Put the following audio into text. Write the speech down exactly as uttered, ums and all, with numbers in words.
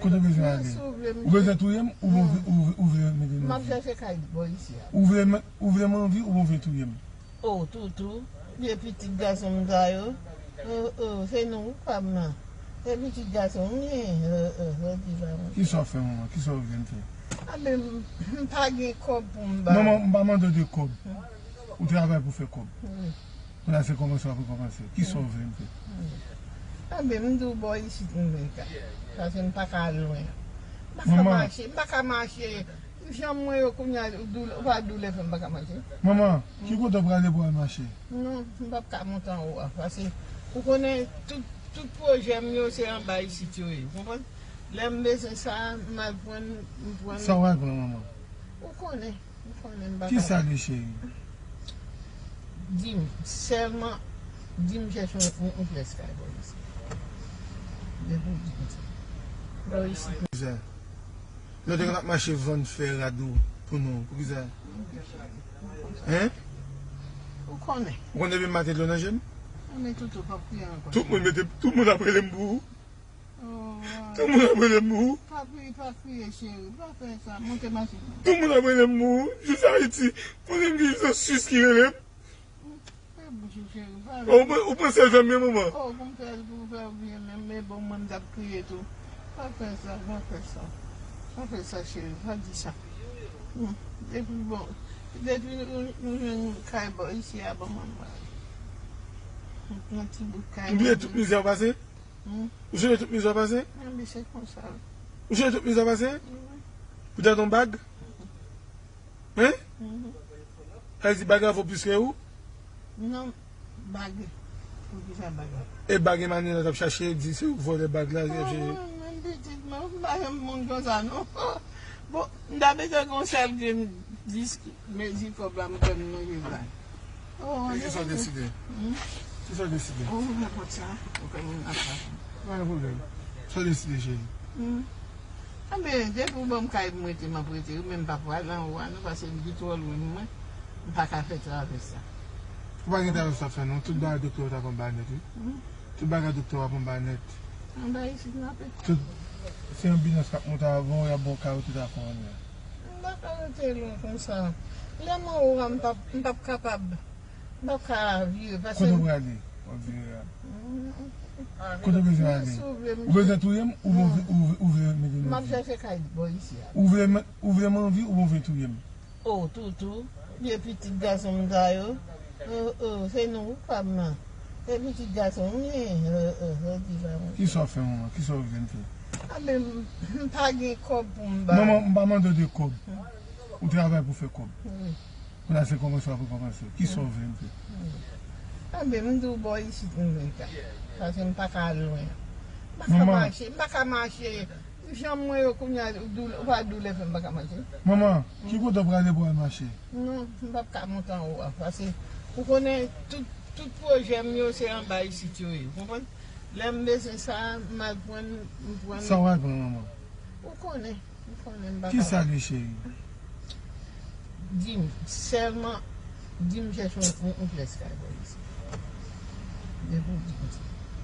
Kote w bezwen ale? Si w vle, ou bezwen touye m, oubyen ou vle, ou vle, ou vle mete m nan vi? M ap chèche kay bò isi a. Ou vle, ou vle m anvi, oubyen w vle touye m? Oh, toutou, vye pitit gason m sa yo. Oh, oh, se nou koupab nan. Se pitit gason m ye. Oh, oh, jodi la, mwen. Kisa w fè, manman? Kisa w vle m fè? A, men m, m pa gen kòb pou m ba. Manman, m pa mande w de kòb. Ou travay pou fè kòb. Wi. Kounye a se kòmanse w ap rekòmanse. Kisa w vle m fè? Wi. A, men m di w bò isit m vle ka. Paske m pa ka al lwen. M pa ka mache, m pa ka mache. Janm mwen yo kounye a, ou doulè, ou pa doulè fè m pa ka mache. Manman, ki kote w prale pou al mache? Non, m p ap ka monte anwo a. Paske ou konnen tout, tout pwojè m yo se anba isit yo ye. Ou konprann? Lè m bezwen sa, m al pran, m pran. Sa w al pran, manman? Ou konnen, ou konnen m pa ka. Kisa l ye, cheri? Di m, sèlman, di m chèche yon, yon, yon pyès kay bò isi. Depi w di m sa. Bò isi. Lè w te konn ap mache vann fè rad ou pou nou, poukisa? Hein? Ou konnen. Ou konnen depi maten dlo nan je m? Anben, toutou, p ap kriye ankò. Tout moun mete, tout moun ap rele m pou ou. Oh, tout moun ap rele m pou ou. Pa kriye, pa kriye, cheri. Pa fè sa. Monte machin nan. Tout moun ap rele m pou ou. Jis Ayiti. Konnen m gen jis an Swis ki rele m. Fè bouch ou, cheri. Pa... Oh, ou pran, ou pran sèl fè m byen, manman. Oh, pou m fè, pou m fè w byen menm, men bon, mwen m t ap kriye tou. Pa fè sa, pa fè sa. Pa fè sa, cheri, pa di sa. Hmm. Depi bon, depi nou, nou jwenn kay bò isi a, bon, mwen m pral. M pran ti bout kay. Ou bliye tout mizè w pase? Hmm? Ou sonje tout mizè w pase? Anben, se konsa. Ou sonje tout mizè w pase? Wi. Poutèt yon bag? Hein? Mhm. Sa vle di bag la vo plis ke ou? Non, bag. Poukisa bag la? E bag Emmanuel t ap chache, di se ou k vòlè bag la, li ap chache. Oh, mwen, mwen pitit, mwen, m pa janm moun konsa, non. Bon, m ta bezwen gon sèl grenn disk, mezi kòb la, m kwè m nan viv la. Oh, kisa w deside? Hmm? Kisa w deside? Oh, nenpòt sa. Ou kwè moun ap pa. Pa gen pwoblèm. Sa w deside, cheri? Hmm. Anben, depi w ban m kay pou m rete, m ap rete wi, men m pa pral anwo a non, paske m pi twò lwen mwen, m pa ka fè travès la. Ou pa gen travès w ap fè non, tout bagay doktè w t ap anba nèt wi. Hmm. Tout bagay doktè w ap anba nèt. Anba isit m ap rete. Tout, se anbilans k ap monte avan w, y ap ba w kay ou tout afè w anndan. M pa ka rete lwen konsa. Lè m anwo a, m p ap, m p ap kapab. M p ap ka vire, paske... Kote w prale? W ap vire a. Mm. Kote w bezwen ale? Si w vle, m... Ou bezwen touye m? Ou vle, ou vle, ou vle mete m nan vi? M ap chèche kay bò isi a. Ou vle, ou vle m anvi oubyen w vle touye m? Oh, toutou, vye pitit gason m sa yo. Oh, oh, se nou koupab nan. Se pitit gason m ye. Oh, oh, jodi la, mwen. Kisa w fè, manman? Kisa w vle m fè? A, men m, m pa gen kòb pou m ba. Manman, m pa mande w de kòb. Ou travay pou fè kòb. Wi. Kounye a se kòmanse w ap rekòmanse. Kisa w vle m fè? Anben, m di w bò isit m vle ka. Paske m pa ka al lwen. M pa ka mache, m pa ka mache. Janm mwen yo kounye a, ou pa doulè fè m pa ka mache. Manman, ki kote w prale pou al mache? Non, m p ap ka monte anwo a. Paske ou konnen tout, tout pwojè m yo se anba isit yo ye. Ou konprann? Lè m bezwen sa, m al pran, m pran. Sa w al pran, manman? Ou konnen. Kisa l ye, cheri? Di m, sèlman, di m chèche yon, yon, yon pyès kay bò isi. Depi w di m sa.